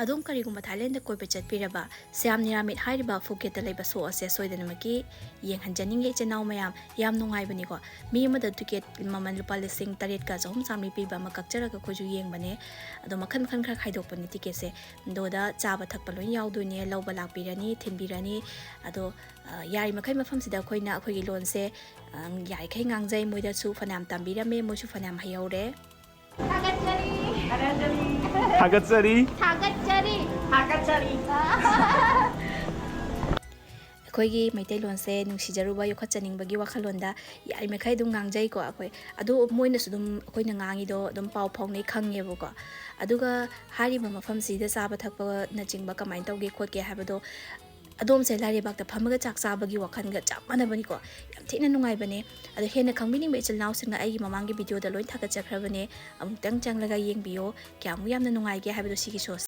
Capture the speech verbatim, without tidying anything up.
ꯑꯗꯣꯝ ꯀꯔꯤꯒꯨꯝꯕ ꯊꯥꯏꯂꯦꯟꯗ ꯀꯣꯏꯕ ꯆꯠꯄꯤꯔꯕ ꯁꯤꯌꯥꯝ ꯅꯤꯔꯥꯃꯤꯠ ꯍꯥꯏꯔꯤꯕ ꯐꯨꯀꯦꯠꯇ ꯂꯩꯕ ꯁꯣ ꯑꯁꯦ ꯁꯣꯏꯗꯅꯃꯛꯀꯤ ꯌꯦꯡꯍꯟꯖꯅꯤꯡꯉꯤ ꯏꯆꯤꯟ ꯏꯅꯥꯎ ꯃꯌꯥꯝ꯫ ꯌꯥꯝ ꯅꯨꯡꯉꯥꯏꯕꯅꯤꯀꯣ꯫ ꯃꯤ ꯑꯃꯗ ꯇꯤꯀꯦꯠ ꯃꯃꯜ ꯂꯨꯄꯥ ꯂꯤꯁꯤꯡ ꯇꯔꯦꯠꯀ ꯆꯍꯨꯝ ꯆꯥꯝꯃꯔꯤ ꯄꯤꯕ ꯑꯃ ꯀꯛꯆꯔꯒ ꯑꯩꯈꯣꯏꯁꯨ ꯌꯦꯡꯕꯅꯦ꯫ ꯑꯗꯣ ꯃꯈꯜ ꯃꯈꯜ ꯈꯔ ꯈꯥꯏꯗꯣꯛꯄꯅꯦ ꯇꯤꯀꯦꯠꯁꯦ꯫ ꯑꯗꯨꯗ ꯆꯥꯕ ꯊꯛꯄ ꯂꯣꯏ ꯌꯥꯎꯗꯣꯏꯅꯦ, ꯂꯧꯕ ꯂꯥꯛꯄꯤꯔꯅꯤ, ꯊꯤꯟꯕꯤꯔꯅꯤ꯫ ꯑꯗꯣ ꯌꯥꯔꯤꯃꯈꯩ ꯃꯐꯝꯁꯤꯗ ꯑꯩꯈꯣꯏꯅ ꯑꯩꯈꯣꯏꯒꯤ ꯂꯣꯟꯁꯦ ꯌꯥꯔꯤꯈꯩ ꯉꯥꯡꯖꯩ꯫ ꯃꯣꯏꯗꯁꯨ ꯐꯅꯌꯥꯝ ꯇꯝꯕꯤꯔꯝꯃꯦ, ꯃꯣꯏꯁꯨ ꯐꯅꯌꯥꯝ ꯍꯩꯍꯧꯔꯦ꯫ ꯊꯥꯒꯠꯆꯔꯤ꯫ ꯊꯥꯒꯠꯆꯔꯤ꯫ ꯊꯥꯒꯠꯆꯔꯤ꯫ ꯑꯩꯈꯣꯏꯒꯤ ꯃꯩꯇꯩꯂꯣꯟꯁꯦ ꯅꯨꯡꯁꯤꯖꯔꯨꯕ, ꯌꯣꯛꯈꯠꯆꯅꯤꯡꯕꯒꯤ ꯋꯥꯈꯜꯂꯣꯟꯗ ꯌꯥꯔꯤꯃꯈꯩ ꯑꯗꯨꯝ ꯉꯥꯡꯖꯩꯀꯣ ꯑꯩꯈꯣꯏ꯫ ꯑꯗꯨ ꯃꯣꯏꯅꯁꯨ ꯑꯗꯨꯝ ꯑꯩꯈꯣꯏꯅ ꯉꯥꯡꯉꯤꯗꯣ ꯑꯗꯨꯝ ꯄꯥꯎ ꯐꯥꯎꯅꯩ, ꯈꯪꯉꯦꯕꯀꯣ꯫ ꯑꯗꯨꯒ ꯍꯥꯏꯔꯤꯕ ꯃꯐꯝꯁꯤꯗ ꯆꯥꯕ ꯊꯛꯄꯅꯆꯤꯡꯕ ꯀꯃꯥꯏꯅ ꯇꯧꯒꯦ ꯈꯣꯠꯀꯦ ꯍꯥꯏꯕꯗꯣ ꯑꯗꯣꯝꯁꯦ ꯂꯥꯏꯔꯩꯕꯥꯛꯇ ꯐꯝꯃꯒ ꯆꯥꯛ ꯆꯥꯕꯒꯤ ꯋꯥꯈꯜꯒ ꯆꯞ ꯃꯥꯟꯅꯕꯅꯤꯀꯣ꯫ ꯌꯥꯝ ꯊꯤꯅ ꯅꯨꯡꯉꯥꯏꯕꯅꯦ꯫ ꯑꯗꯣ ꯍꯦꯟꯅ ꯈꯪꯕꯤꯅꯤꯡꯕ ꯏꯆꯤꯜ ꯏꯅꯥꯎꯁꯤꯡꯅ ꯑꯩꯒꯤ ꯃꯃꯥꯡꯒꯤ ꯚꯤꯗꯤꯑꯣꯗ ꯂꯣꯏ ꯊꯥꯒꯠꯆꯈ꯭ꯔꯕꯅꯦ꯫ ꯑꯃꯨꯛꯇꯪ ꯆꯪꯂꯒ ꯌꯦꯡꯕꯤꯌꯣ ꯀꯌꯥꯃꯨꯛ ꯌꯥꯝꯅ ꯅꯨꯡꯉꯥꯏꯒꯦ ꯍꯥꯏꯕꯗꯣ ꯁꯤꯒꯤ ꯁꯣꯁꯦ꯫